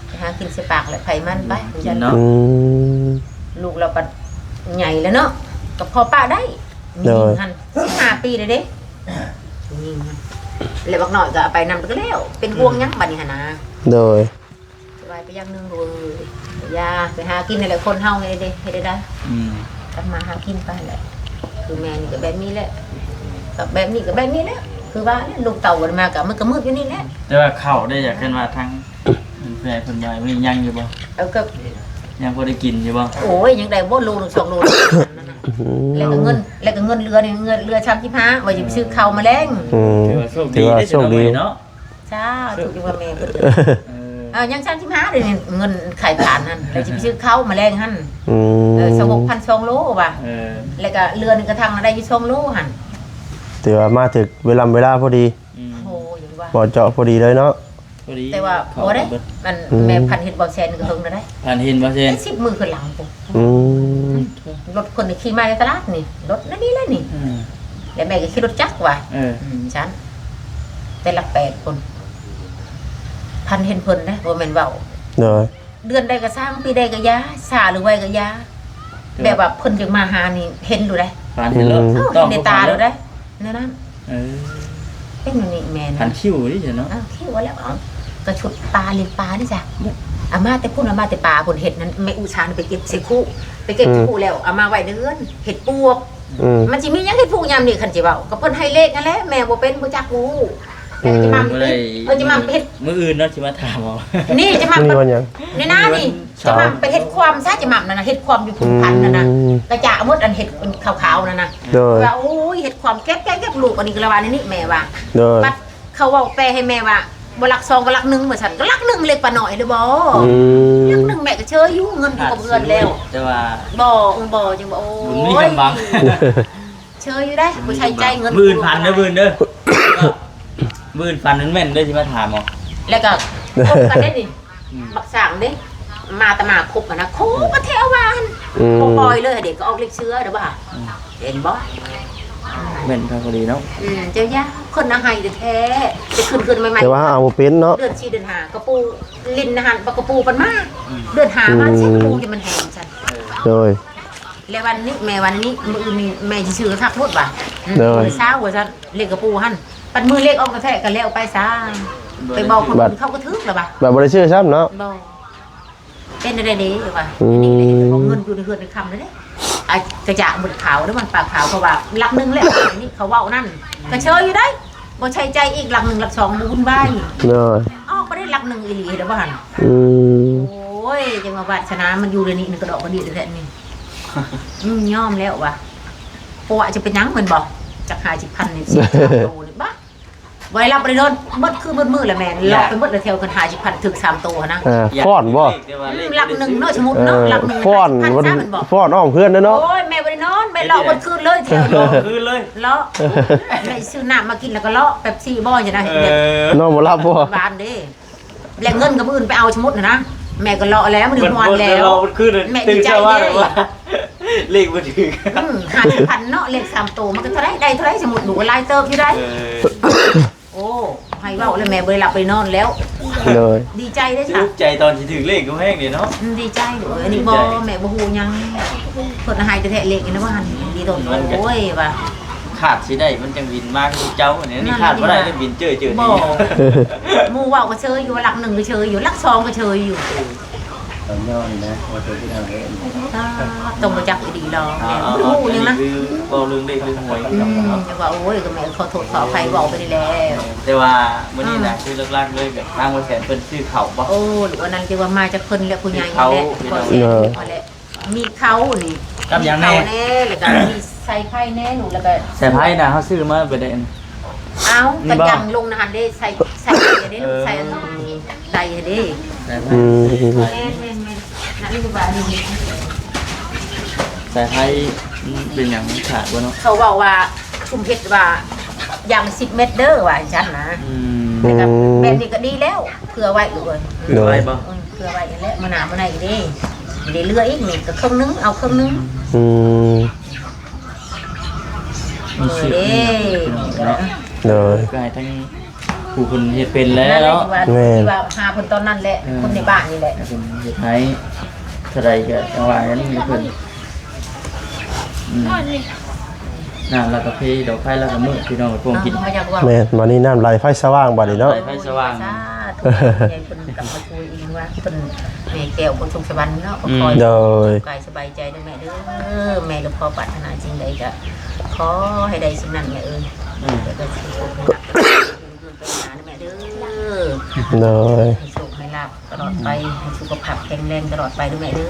ໄປຫາກິນໃສ່ປາກແຫຼະ ໃຜມັນໄປ ກິນເນາະ ອືມ ລູກລາວກໍໃຫຍ່ແລ້ວເນາະ ກໍພໍປະໄດ້ ໂດຍ ຍິງຫັ້ນ ສິບຫ້າປີແລ້ວເດ້ ຍິງຫັ້ນ ແລ້ວບັກນ້ອຍກໍເອົາໄປນຳ ກໍແລ້ວ ເປັນຫ່ວງຫຍັງ ອືມ ບັດນີ້ຫັ້ນນະ ໂດຍ ຢ່າງໜຶ່ງ ໂອ້ຍ ຢ່າໄປຫາກິນນັ້ນແຫຼະ ຄົນເຮົາເຮັດໄດ້ ເຮັດໄດ້ ອືມ ທຳມາຫາກິນໄປແຫຼະ ຄືແມ່ນີ້ກໍແບບນີ້ແຫຼະ ກໍແບບນີ້ກໍແບບນີ້ແຫຼະ ຄືວ່າແຫຼະ ລູກເຕົ້າກັນມາກໍ ມັນກໍມືດຢູ່ນີ້ແຫຼະ. ແຕ່ວ່າເຂົ້າໄດ້ ຢາກເຫັນວ່າທາງ ເພິ່ນ ເພິ່ນວ່າມີຍັງຢູ່ບໍ່? ເອີ ກໍຍັງພໍໄດ້ກິນຢູ່ບໍ່? ໂອ້ຍ ຍັງໄດ້ບໍ່ໂລໜຶ່ງ ສອງໂລ ແລ້ວກໍເງິນ ແລ້ວກໍເງິນເຫຼືອນີ້ ເງິນເຫຼືອສາມສິບຫ້າ ວ່າຊິໄປຊື້ເຂົ້າມາແລງ ອືມ ຖືວ່າໂຊກດີເດ້ ຖືວ່າໂຊກດີເນາະ. ສາທຸ ຢູ່ວ່າແມ່ເພິ່ນ ເອີ ຍັງສາມສິບຫ້າເດ້ ເງິນຂາຍຖ່ານຫັ້ນ ແລ້ວຊິໄປຊື້ເຂົ້າມາແລງຫັ້ນ ອືມ ເອີ ຊາວຫົກພັນ ສອງໂລວ່າ ເອີ ແລ້ວກໍເຫຼືອໜຶ່ງກະຖາງໄດ້ຢູ່ສອງໂລຫັ້ນ ຖືວ່າມາຖືກເວລາ ເວລາພໍດີ ອືມ ໂອ້ ຢ່າວ່າ ບໍ່ເຈາະພໍດີເລີຍເນາະ ພໍດີ ແຕ່ວ່າບໍ່ໄດ້ ອັນ ອືມ ແມ່ພັນເຫັນບໍ່ແຊນກໍເຖິງແລ້ວໄດ໋ ພັນເຫັນບໍ່ແຊນ ສິບມື້ຂຶ້ນຫຼັງພຸ້ນ ອືມ ລົດເພິ່ນຂີ່ມາໃນຕະຫຼາດນີ້ ລົດນັ້ນນີ້ແຫຼະນີ້ ອືມ ແລ້ວແມ່ກໍຂີ່ລົດຈັກວ່າ ເອີ ອືມ ຊັ້ນ ແຕ່ຫຼັກແປດພຸ້ນ ພັນເຫັນເພິ່ນເດ້ ບໍ່ແມ່ນເວົ້າ ໂດຍ ເດືອນໃດກໍຊ່າງ ປີໃດກໍຢ່າ ຊ້າຫຼືໄວກໍຢ່າ ແບບວ່າເພິ່ນຈະມາຫານີ້ເຫັນໂລດເດ້ ຝັນເຫັນໂລດ ອືມ ຕ້ອງເຫັນໃນຕາໂລດເດ້ ແນວນັ້ນ ເອີ ເປັນແນວນີ້ແມ່ນ ພັນຄິວນີ້ເນາະ ເອີ ຄິວແລ້ວ ເອົາ ກະຊຸດປາ ຫຼິ້ນປານີ້ຈ້ະ ເອົາມາແຕ່ພຸ້ນ ເອົາມາແຕ່ປ່າພຸ້ນ ເຫັດນັ້ນ ແມ່ອຸສາໄປເກັບໃສ່ຄຸ ໄປເກັບໃສ່ຄຸແລ້ວ ເອົາມາໄວ້ໃນເຮືອນ ເຫັດປວກ ອືມ ມັນຊິມີຫຍັງເຫັດປວກຍາມນີ້ ຄັນຊິເວົ້າ ກໍເພິ່ນໃຫ້ເລກຫັ້ນແຫຼະ ແມ່ບໍ່ເປັນ ບໍ່ຈັກ ບໍ່ຮູ້ ແຕ່ຈະມາ ບໍ່ໄດ້ ເອີ ຈະມາເຮັດ ມື້ອື່ນເນາະ ຊິມາຖາມເອົາ ນີ້ຈະມາ ມື້ວັນຫຍັງ? ໃນໜ້ານີ້ ມື້ວັນເສົາ ຈະມາໄປເຮັດຄວາມຊະ ຈະມານັ້ນນະ ເຮັດຄວາມຢູ່ພູພັນນັ້ນນະ ອືມ ກະຈະໝົດ ອັນເຮັດເຂົ້າຂາວນັ້ນນະ ໂດຍ ວ່າ ໂອ້ຍ ເຮັດຄວາມ ເກັບ ເກັບ ເກັບ ລູກອັນນີ້ກໍລະວ່າໃນນີ້ແມ່ວ່າ ໂດຍ ບັດເຂົາເວົ້າແປໃຫ້ແມ່ວ່າ ບໍ່ຫຼັກສອງກໍຫຼັກໜຶ່ງວ່າຊັ້ນ ກໍຫຼັກໜຶ່ງເລັກປານນ້ອຍເດ້ບໍ່ ອືມ ຫຼັກໜຶ່ງແມ່ກໍເຊີຍຢູ່ ເງິນຢູ່ກັບເຮືອນແລ້ວ ແຕ່ວ່າ ບໍ່ ບໍ່ ຈັ່ງວ່າ ໂອ້ຍ ເຊີຍຢູ່ໄດ໋ ຜູ້ໃຊ້ຈ່າຍເງິນ ມື້ອື່ນຝັນເດີ ມື້ອື່ນເດີ ມື້ອື່ນຝັນແມ່ນໆເດີ ຊິມາຖາມເອົາ ແລ້ວກໍຄົບກັນໄດ້ນີ້ ອືມ ບັກສ້າງເດ້ ມາຕະມາຄົບຫັ້ນນະ ໂຄກະແທວວ່າຫັ້ນ ອືມ ບໍ່ປ່ອຍເລີຍເດ້ ກໍອອກເລັກເຊືອເດ້ວ່າ ອືມ ເຫັນບໍ່ ແມ່ນຄັກອີ່ຫຼີເນາະ ອືມ ເຈົ້າຢ່າ ຄົນອະໄຮແທ້ໆ ຈະຂຶ້ນເຮືອນໃໝ່ໆ ແຕ່ວ່າເອົາບໍ່ເປັນເນາະ ເດືອນສີ່ເດືອນຫ້າ ກະປູຫຼິ້ນຫັ້ນ ບັກກະປູມັນມາ ອືມ ເດືອນຫ້າມາຊິ ອືມ ກະປູຈະມັນແຫ້ງຊັ້ນ ໂດຍ ແລ້ວວັນນີ້ ແມ່ວັນນີ້ ມື້ອື່ນນີ້ແມ່ຊິຊື້ຄັກໂພດວ່າ ອືມ ໂດຍ ມື້ເຊົ້າວ່າຊັ້ນ ເລກກະປູຫັ້ນ ປັດມື້ເລກອອກແທ້ໆ ກໍແລ້ວໄປຊະ ໄປບອກຄົນອື່ນເຂົາກໍຖືກແລ້ວວ່າ ບັດບໍ່ໄດ້ຊື້ຊ້ຳເນາະ ບໍ່ ເປັນໄດ້ເດ້ວ່າ ອືມ ນີ້ແຫຼະ ເງິນຢູ່ໃນເຮືອນໃນຄຳເດ້ ອາ ກະຈະໝົດຂາວເດ້ ມັນປາກຂາວ ເພາະວ່າຫຼັກໜຶ່ງແລ້ວ ນີ້ເຂົາເວົ້ານັ້ນ ກໍເຊີຍຢູ່ໄດ໋ ບໍ່ໃຊ້ຈ່າຍອີກ ຫຼັກໜຶ່ງຫຼັກສອງບໍ່ວຸ່ນວາຍ ໂດຍ ອອກບໍ່ໄດ້ຫຼັກໜຶ່ງອີ່ຫຼີເດ້ບໍ່ຫັ້ນ ອືມ ໂອ້ຍ ຈັ່ງວ່າວາດສະໜາມັນຢູ່ໃນນີ້ ໃນກະດອກກະດີແທ້ໆນີ້ ອືມ ຍອມແລ້ວວ່າ ປະຫວາດຈະເປັນຫຍັງແມ່ນບໍ່ ຈັກຫ້າສິບພັນນີ້ ສິບສາມໂຕນີ້ ບາ ບໍ່ໄດ້ຫຼັບບໍ່ໄດ້ນອນ ໝົດຄືນໝົດມື້ແຫຼະແມ່ ເລາະໄປໝົດແລ້ວ ແຖວເພິ່ນຫ້າສິບພັນ ຖືກສາມໂຕຫັ້ນນະ ອ່າ ຟ້ອນບໍ່ ອືມ ຫຼັກໜຶ່ງເນາະ ສົມມຸດເນາະ ເອີ ຫຼັກໜຶ່ງ ຟ້ອນ ຫ້າສິບພັນ ຟ້ອນອ້ອມເຮືອນເນາະ ໂອ້ຍ ແມ່ບໍ່ໄດ້ນອນ ແມ່ເລາະໝົດຄືນເລີຍ ແຖວເນາະ ຄືນເລີຍ ເລາະ ແມ່ຊື້ນ້ຳມາກິນແລ້ວກໍເລາະ ເປັບຊີບໍ່ ຈັ່ງໃດ ເອີ ນອນບໍ່ຫຼັບບໍ່ ບ້ານເດ້ ແລະເງິນກໍມື້ອື່ນໄປເອົາ ສົມມຸດນະ ແມ່ກໍເລາະແລ້ວ ມື້ນີ້ຮ້ອນແລ້ວ ແມ່ດີໃຈເດ້ ເລກບໍ່ຖືກ ອືມ ຫ້າສິບພັນເນາະ ເລກສາມໂຕ ມັນກໍເທົ່າໃດ ໄດ້ເທົ່າໃດ ສົມມຸດ ດູກກໍຫຼາຍເຕີບຢູ່ໄດ໋ ເອີ ໂອ້ ໃຫ້ເວົ້າແລ້ວແມ່ບໍ່ໄດ້ຫຼັບໄປນອນແລ້ວ ໂດຍ ດີໃຈເດ້ ດີໃຈຕອນຊິຖືກເລກກໍແຮງເດ້ເນາະ ອືມ ດີໃຈ ໂດຍ ອັນນີ້ບໍ່ ດີໃຈ ແມ່ບໍ່ຮູ້ຫຍັງ ເພິ່ນໃຫ້ແທ້ໆ ເລກນີ້ນະວ່າ ດີຕົນ ໂອ້ຍ ວ່າ ຄາດຊິໄດ້ມັນຈັ່ງບິນມາຄືເຈົ້ານີ້ ນີ້ຄາດບໍ່ໄດ້ເລີຍ ບິນເຈີເຈີ ບໍ່ ໝູ່ເວົ້າກໍເຊີຍຢູ່ ຫຼັກໜຶ່ງກໍເຊີຍຢູ່ ຫຼັກສອງກໍເຊີຍຢູ່ ຕອນຍ່ອນີ້ນະ ວ່າຕົວທີ່ເຮົາເດ້ ຕ້ອງຮູ້ຈັກດີໆ ດອກ ອ່າ ບໍ່ຮູ້ຫຍັງນະ ເວົ້າເລື່ອງເລກເລື່ອງຫວຍ ອືມ ຈັ່ງວ່າ ໂອ້ຍ ກໍແມ່ນຂໍໂທດຂໍອະໄພ ເວົ້າໄປນີ້ແຫຼະ ແຕ່ວ່າມື້ນີ້ນະ ອືມ ຄືຫຼັກໆເລີຍ ແບບທາງບໍ່ແສນເພິ່ນຊື້ເຂົ້າບໍ່? ໂອ້ ອັນນັ້ນຈັ່ງວ່າມາຈາກເພິ່ນແຫຼະ ຜູ້ໃຫຍ່ແຫຼະ ພໍ່ແສນເພິ່ນແຫຼະ ມີເຂົ້ານີ້ ກັບຫຍັງແດ່? ມີເຂົ້າແດ່ ແລ້ວກໍມີສາຍໄຟແດ່ ລູກ ແລ້ວກໍ ສາຍໄຟນະ ເຮົາຊື້ມາໄປໄດ້ອັນ ເອົ້າ ກໍຍັງລົງນະຫັ້ນເດ້ ໃສ່ ໃສ່ໄດ້ເດ້ ເອີ ໃສ່ອັນໃດເດ້ ສາຍໄຟ ອືມ ແມ່ນໆໆ ນັ້ນຄືວ່າອັນນີ້ ສາຍໄຟມັນເປັນຫຍັງ ມັນຂາດບໍ່ເນາະ? ເຂົາເວົ້າວ່າ ຊຸມເຮັດວ່າຢ່າງລະສິບແມັດເດີ ວ່າຈັ່ງຊັ້ນນະ ອືມ ແລ້ວກໍ ອືມ ແບບນີ້ກໍດີແລ້ວ ເຜື່ອໄວ້ລູກເອີຍ ເຜື່ອໄວ້ບໍ່? ອືມ ເຜື່ອໄວ້ຫັ້ນແຫຼະ ມື້ໜ້າມື້ໃດເດ້ ຊິໄດ້ເຫຼືອອີກນີ້ ກໍເຄິ່ງໜຶ່ງ ເອົາເຄິ່ງໜຶ່ງ ອືມ ເອີ ເດ້ ເນາະ ໂດຍ ກໍໃຫ້ທັງຜູ້ເພິ່ນເຮັດເປັນແຫຼະເນາະ ແມ່ນ ທີ່ວ່າຫາເພິ່ນຕອນນັ້ນແຫຼະ ເອີ ຄົນໃນບ້ານນີ້ແຫຼະ ໃຫ້ເພິ່ນເຮັດໃຫ້ ເທົ່າໃດກໍຈັ່ງວ່າກັນເພິ່ນ ອືມ ນ້ຳລະກະເພ ດອກໄຟລະກະມື ພີ່ນ້ອງ ໄປປ່ອງກິນ ເອີ ບໍ່ຢາກເວົ້າ ແມ່ນ ບາດນີ້ນ້ຳໄຫຼໄຟສະຫວ່າງບາດນີ້ເນາະ ໄຟສະຫວ່າງ ສາທຸ ໃຫ້ເພິ່ນກັບມາຊ່ວຍອີກ ວ່າເພິ່ນ ແມ່ແກ້ວເພິ່ນສຸກສະຫວັນເນາະ ກໍ ອືມ ຂໍໃຫ້ ໂດຍ ກາຍສະບາຍໃຈເດີແມ່ເດີ. ແມ່ລະຂໍປາດຖະໜາສິ່ງໃດກໍຂໍໃຫ້ໄດ້ສິ່ງນັ້ນແມ່ເອີຍ. ອືມ ແລ້ວກໍໃຫ້ໂຊກໃຫ້ລາບຕະຫຼອດໄປເດີແມ່ເດີ. ໂດຍ ໃຫ້ໂຊກໃຫ້ລາບຕະຫຼອດໄປ ໃຫ້ສຸຂະພາບແຂງແຮງຕະຫຼອດໄປເດີແມ່ເດີ.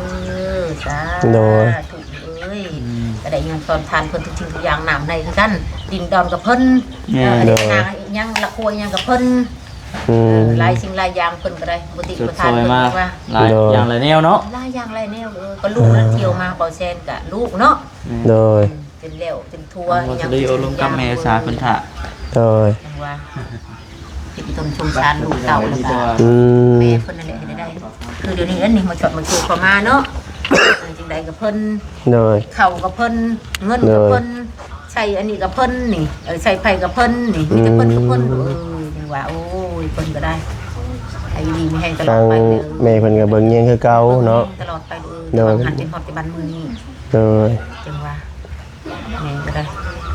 ສາ ໂດຍ ທຸເອີຍ. ອືມ ກໍໄດ້ຍ້ອນສອນທານເພິ່ນທຸກສິ່ງທຸກຢ່າງ ນ້ຳໃນຄືກັນ ດິນດອນກັບເພິ່ນ. ແມ່ນ ເອີ ໂດຍ ນາງຫຍັງລະຄົວຫຍັງກັບເພິ່ນ. ອືມ ເອີ ຫຼາຍສິ່ງຫຼາຍຢ່າງເພິ່ນກໍໄດ້ ບໍ່ຕິປະທານເພິ່ນວ່າ ຫຼາຍ ໂດຍ ຢ່າງຫຼາຍແນວເນາະ ຫຼາຍຢ່າງຫຼາຍແນວ. ເອີ ກໍລູກນັ້ນ ອ່າ ທ່ຽວມາເບົາແຊນກໍລູກເນາະ. ອືມ ໂດຍ ຈົນແລ້ວຈົນທົ່ວ ຍັງບໍ່ທັນໄດ້ໂອ້ລົມກັບແມ່ສາເພິ່ນຖ້າ. ໂດຍ ຈັ່ງວ່າ ເປັນຕົ້ນສົງສານລູກເຕົ້າ ແລ້ວກໍ ອືມ ແມ່ເພິ່ນນັ້ນແຫຼະ ເຮັດໄດ້. ຄືດຽວນີ້ອັນນີ້ມາຊອດມາຊ່ວຍເຂົາມາເນາະ. ເອີ ຈັ່ງໃດກໍເພິ່ນ ໂດຍ ເຂົ້າກໍເພິ່ນ ເງິນກໍເພິ່ນ ໂດຍ ໃຊ້ອັນນີ້ກໍເພິ່ນນີ້ ເອີ ໃຊ້ໄຟກໍເພິ່ນນີ້ ມີແຕ່ເພິ່ນກັບເພິ່ນ. ອືມ ເອີ ຈັ່ງວ່າ ໂອ້ຍ ເພິ່ນກໍໄດ້ ໃຫ້ຢູ່ດີມີແຮງຕະຫຼອດໄປເດີ. ທາງແມ່ເພິ່ນກໍເບິ່ງແຍງຄືເກົ່າເນາະ ເບິ່ງແຍງຕະຫຼອດໄປເດີ. ໂດຍ ເບິ່ງມາຫັນຈົນຮອດປັດຈຸບັນມື້ນີ້. ໂດຍ ຈັ່ງວ່າ ແມ່ກໍໄດ້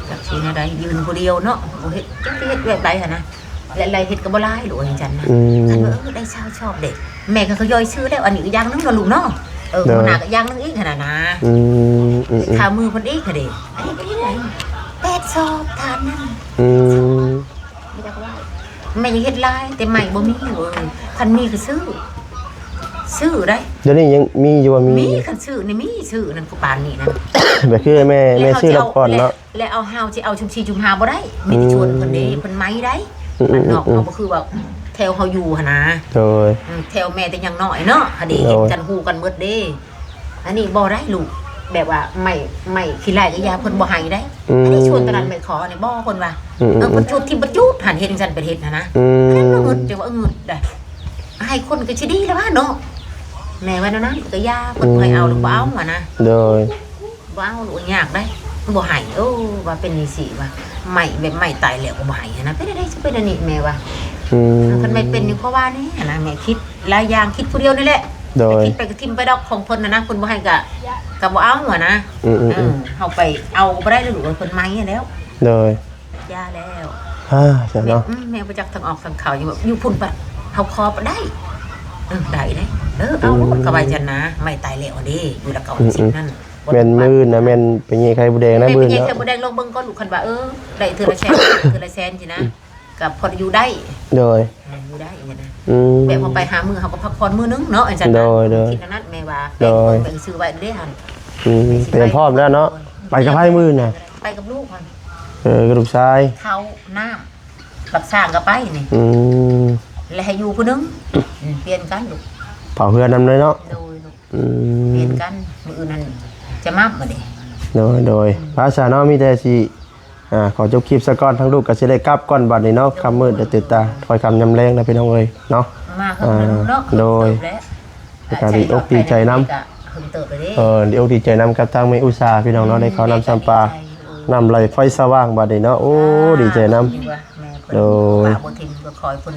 ຈັກຊິແນວໃດ ຢືນຜູ້ດຽວເນາະ ບໍ່ເຮັດ ຈັກຊິເຮັດແບບໃດຫັ້ນນະ. ແລະ ລາຍເຮັດກໍບໍ່ຫຼາຍລູກເອີຍ ຈັ່ງຊັ້ນນະ. ອືມ ຄັນວ່າ ເອີ ໄດ້ຊາວຊອບເດ້ ແມ່ກໍທະຍອຍຊື້ແລ້ວ ອັນນີ້ອີກຢ່າງໜຶ່ງເນາະລູກເນາະ. ເອີ ໂດຍ ມື້ໜ້າກໍຢ່າງໜຶ່ງອີກຫັ້ນນະ. ອືມໆໆ ຄ່າມືເພິ່ນອີກຫັ້ນເດ້ ອັນນີ້ກໍເຮັດໄດ້ແປດຊອບທານນັ້ນ. ອືມ ແມ່ຢາກເຮັດຫຼາຍ ແຕ່ໄມ້ບໍ່ມີເວີຍ ຄັນມີກໍຊື້ ຊື້ໄດ້. ດຽວນີ້ຍັງມີຢູ່ບໍ່? ມີ ມີ ຄັນຊື້ນີ້ມີ ຊື້ນັ້ນ ຜູ້ປານນີ້ນັ້ນ ແບບຄືແມ່ ແມ່ຊື້ລະກ່ອນເນາະ. ແລ້ວເຮົາຊິເອົາຊຸມສີ່ຊຸມຫ້າບໍ່ໄດ້ ມີແຕ່ ອືມ ຊວນເພິ່ນເດ້ ເພິ່ນໄມ້ໄດ້. ອືມໆໆ ບ້ານນອກເຮົາບໍ່ຄືວ່າແຖວເຮົາຢູ່ຫັ້ນນະ. ໂດຍ ອືມ ແຖວແມ່ແຕ່ຍັງນ້ອຍເນາະ ຫາເດ້ ໂດຍ ເຫັນກັນຮູ້ກັນໝົດເດ້. ອັນນີ້ບໍ່ໄດ້ລູກ ແບບວ່າໄມ້ ໄມ້ຂີ້ໄລ່ກໍຢ່າ ເພິ່ນບໍ່ໃຫ້ໄດ້. ອືມ ອັນນີ້ຊວນຕອນນັ້ນແມ່ຂໍນີ້ບໍ່ ເພິ່ນວ່າ ອືມໆໆ ເອີ ເພິ່ນຈູດຖິ້ມ ເພິ່ນຈູດຫັ້ນ ເຫັນຊັ້ນເພິ່ນເຮັດຫັ້ນນະ. ອືມ ແມ່ນງຶດ ຈັ່ງວ່າ ເອີ ງຶດໄດ໋ ໃຫ້ຄົນກໍຊິດີແລ້ວວ່າເນາະ ແມ່ວ່າແນວນັ້ນ ກໍຢ່າ ເພິ່ນ ອືມ ບໍ່ໃຫ້ເອົາ ຫຼືບໍ່ເອົາຫັ້ນນະ. ໂດຍ ບໍ່ເອົາລູກ ຍາກໄດ໋ ບໍ່ໃຫ້. ໂອ້ ວ່າເປັນຈັ່ງຊີ້ວ່າ ໄມ້ແບບໄມ້ຕາຍແລ້ວກໍບໍ່ໃຫ້ຫັ້ນນະ ເປັນໄດ້ ຊິເປັນອັນນີ້ແມ່ວ່າ. ອືມ ຄັນແມ່ເປັນຢູ່ ເພາະວ່ານີ້ຫັ້ນນະ ແມ່ຄິດຫຼາຍຢ່າງ ຄິດຜູ້ດຽວນີ້ແຫຼະ. ໂດຍ ແຕ່ຄິດໄປກໍຖິ້ມໄປດອກ ຂອງເພິ່ນຫັ້ນນະ ເພິ່ນບໍ່ໃຫ້ກໍ ກໍບໍ່ເອົາຫັ້ນນະ. ອືມໆໆ ເອີ ເຮົາໄປເອົາກໍບໍ່ໄດ້ແລ້ວລູກເອີຍ ເພິ່ນໄມ້ແລ້ວ. ໂດຍ ຢ່າແລ້ວ ອ່າ ຊັ້ນເນາະ. ອືມ ແມ່ບໍ່ຈັກທາງອອກທາງເຂົ້າ ຢູ່ ຢູ່ພຸ້ນປະ ເຮົາຂໍປະໄດ້ ເອີ ໄດ້ເດ້ ເອີ ເອົາໂລດ ອືມ ກໍວ່າຈັ່ງນະ ໄມ້ຕາຍແລ້ວເດ້ ຢູ່ລະເກົ້າສິບນັ້ນ. ອືມໆ ແມ່ນມື້ນະ ແມ່ນໄປແຍ່ໄຂ່ມົດແດງນະ ແມ່ໄປແຍ່ໄຂ່ມົດແດງ ມື້ນະ ລອງເບິ່ງກ່ອນລູກ ຄັນວ່າ ເອີ ໄດ້ເທື່ອລະແສນ ເທື່ອລະແສນຊີ້ນະ ອືມ ກໍພໍຢູ່ໄດ້. ໂດຍ ເອີ ຢູ່ໄດ້ນະ. ອືມ ແບບເຮົາໄປຫາມື້ ເຮົາກໍພັກຜ່ອນມື້ໜຶ່ງເນາະ ຈັ່ງຊັ້ນນະ. ໂດຍໆ ຄິດອັນນັ້ນແມ່ວ່າ ໂດຍ ແປງເບິ່ງ ແປງຊື່ໄວ້ເດ້ຫັ້ນ. ອືມ ແມ່ຊິໄປ ຕຽມພ້ອມແລ້ວເນາະ. ໂດຍ ໄປກັບໃຜມື້ນະ? ໄປກັບລູກຫັ້ນ. ເອີ ກັບລູກຊາຍ ເຂົ້ານ້ຳ ບັກຊ່າງກໍໄປນີ້. ອືມ ແລ້ວໃຫ້ຢູ່ຜູ້ໜຶ່ງ. ອືມ ປ່ຽນກັນລູກ ເຝົ້າເຮືອນນຳເລີຍເນາະ. ໂດຍລູກ. ອືມ ປ່ຽນກັນ ມື້ອື່ນນັ້ນຈະມາບາດນີ້. ໂດຍໆ ອືມ ພາສາເນາະ ມີແຕ່ຊິ ອ່າ ຂໍຈົບຄລິບຊະກ່ອນ ທາງລູກກໍຊິໄດ້ກັບກ່ອນບາດນີ້ເນາະ. ໂດຍ ຄ່ຳມືດແລ້ວຕື່ນຕາ ໂດຍ ຄ່ອຍຄ່ຳຍາມແລງນະ ພີ່ນ້ອງເອີຍເນາະ. ມາເຖິງ ອ່າ ເນາະ ໂດຍ ເຖິງເຕີບແລ້ວ ແລ້ວກໍດີອົກດີໃຈນຳ ເຖິງເຕີບແລ້ວເດ້ ເອີ ດີອົກດີໃຈນຳກັບທາງແມ່ອຸດສາ ພີ່ນ້ອງເນາະ ອືມ ໄດ້ເຂົ້ານ້ຳຊຳປາ ດີໃຈ ນ້ຳໄຫຼໄຟສະຫວ່າງບາດນີ້ເນາະ. ໂອ້ ອ່າ ດີໃຈນຳ. ໂດຍ ບໍ່ຖິ້ມ ກໍຂໍໃຫ້ເພິ່ນ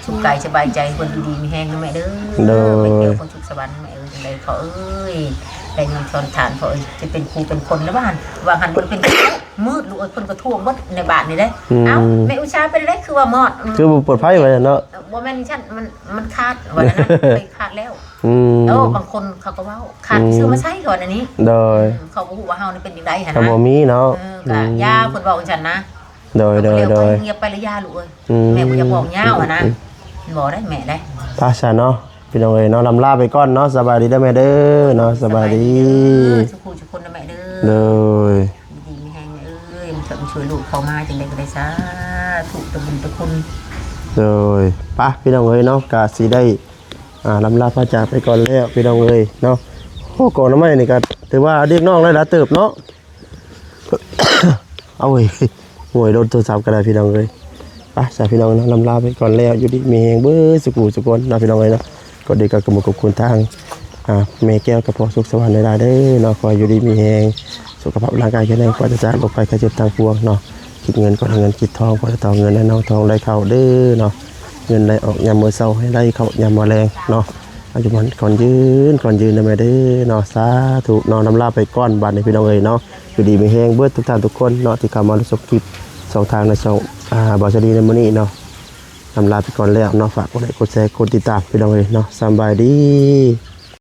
ສຸກກາຍສະບາຍໃຈ ເພິ່ນຢູ່ດີມີແຮງເດີແມ່ເດີ. ໂດຍ ໄປທ່ຽວຄົນສຸກສະຫວັນແມ່ເອີຍ ຈັ່ງໃດພໍ່ເອີຍ ໄດ້ຍ້ອນສອນທານພໍ່ເອີຍ ຈະເປັນຄູເປັນຄົນແລ້ວວ່າຫັ້ນ ວ່າຫັ້ນບໍ່ໄດ້ເປັນຄູ ມືດລູກເອີຍ ເພິ່ນກໍທວງເບິດໃນບ້ານນີ້ເດ້. ອືມ ເອົ້າ ແມ່ອຸດສາເປັນໃດຄືວ່າມອດ ອືມ ຄືບໍ່ເປີດໄຟວ່າຊັ້ນເນາະ. ເອີ ບໍ່ແມ່ນຊັ້ນ ມັນ ມັນຂາດວ່ານັ້ນ ໄຟຂາດແລ້ວ. ອືມ ເອີ ບາງຄົນເຂົາກໍເວົ້າຂາດ ອືມ ຊື້ມາໃຊ້ເຂົາວ່າແນວນີ້. ໂດຍ ອືມ ເຂົາບໍ່ຮູ້ວ່າເຮົານີ້ເປັນຈັ່ງໃດຫັ້ນນະ ກໍບໍ່ມີເນາະ. ເອີ ກໍ ອືມ ຢ່າ ເພິ່ນເວົ້າຈັ່ງຊັ້ນນະ. ໂດຍໆ ກໍເລີຍວ່າ ໂດຍ ເງຍບໄປລະຢ່າລູກເອີຍ. ອືມ ແມ່ບໍ່ຢາກບອກຍາວຫັ້ນນະ. ອືມ ບໍ່ໄດ້ແມ່ໄດ້ ພາສາເນາະ ພີ່ນ້ອງເອີຍເນາະ ລຳລາໄປກ່ອນເນາະ. ສະບາຍດີເດີແມ່ເດີເນາະ. ສະບາຍດີ ສະບາຍດີເດີ ສຸຂູສຸຄົນເດີແມ່ເດີ. ໂດຍ ຢູ່ດີມີແຮງແມ່ເອີຍ ມາຊ່ວຍລູກເຂົ້າມາຈັ່ງໃດກໍໄດ້ ສາທຸ ຕະບຸນຕະຄຸນ. ໂດຍ ປະ ພີ່ນ້ອງເອີຍເນາະ ກະຊິໄດ້ ອ່າ ລຳລາພາຈາກໄປກ່ອນແລ້ວ ພີ່ນ້ອງເອີຍເນາະ. ໂອ້ ກອງໜໍ່ໄມ້ນີ້ກໍຖືວ່າເດັກນ້ອງຫຼາຍຫຼາຍເຕີບເນາະ. ເອົາເວີຍ ໂອ້ຍ ໂດນໂທລະສັບກໍໄດ້ ພີ່ນ້ອງເອີຍ. ໄປຊະ ພີ່ນ້ອງເນາະ ລຳລາໄປກ່ອນແລ້ວ ຢູ່ດີມີແຮງເບິດສຸຂູສຸຄົນເນາະ ພີ່ນ້ອງເອີຍເນາະ. ກໍດີກໍຂອບຄຸນທາງ ອ່າ ແມ່ແກ້ວກັບພໍ່ສຸກສະຫວັນຫຼາຍໆເດີເນາະ. ຂໍໃຫ້ຢູ່ດີມີແຮງ ສຸຂະພາບຮ່າງກາຍແຂງແຮງ ປາສຈາກໂລກໄພໄຂ້ເຈັບທັງປວງເນາະ. ຄິດເງິນກໍໄດ້ເງິນ ຄິດທອງກໍໄດ້ທອງ ເງິນໄຫຼນອງທອງໄຫຼເຂົ້າເດີເນາະ. ເງິນໄຫຼອອກຍາມມື້ເຊົ້າ ໃຫ້ໄຫຼເຂົ້າຍາມມື້ແລງເນາະ. ອາຍຸໝັ້ນຂວັນຍືນ ຂວັນຍືນນະແມ່ເດີເນາະ. ສາທຸເນາະ. ລຳລາໄປກ່ອນບາດນີ້ ພີ່ນ້ອງເອີຍເນາະ. ຢູ່ດີມີແຮງເບິດທຸກທ່ານທຸກຄົນເນາະ ທີ່ເຂົ້າມາຮັບຊົມຄລິບຊ່ອງທາງໃນຊ່ອງ ອ່າ ບ່າວຊາລີໃນມື້ນີ້ເນາະ. ອຳລາໄປກ່ອນແລ້ວເນາະ ຝາກກົດໄລກ໌ ກົດແຊ ກົດຕິດຕາມ ພີ່ນ້ອງເອີຍເນາະ ສຳບາຍດີ.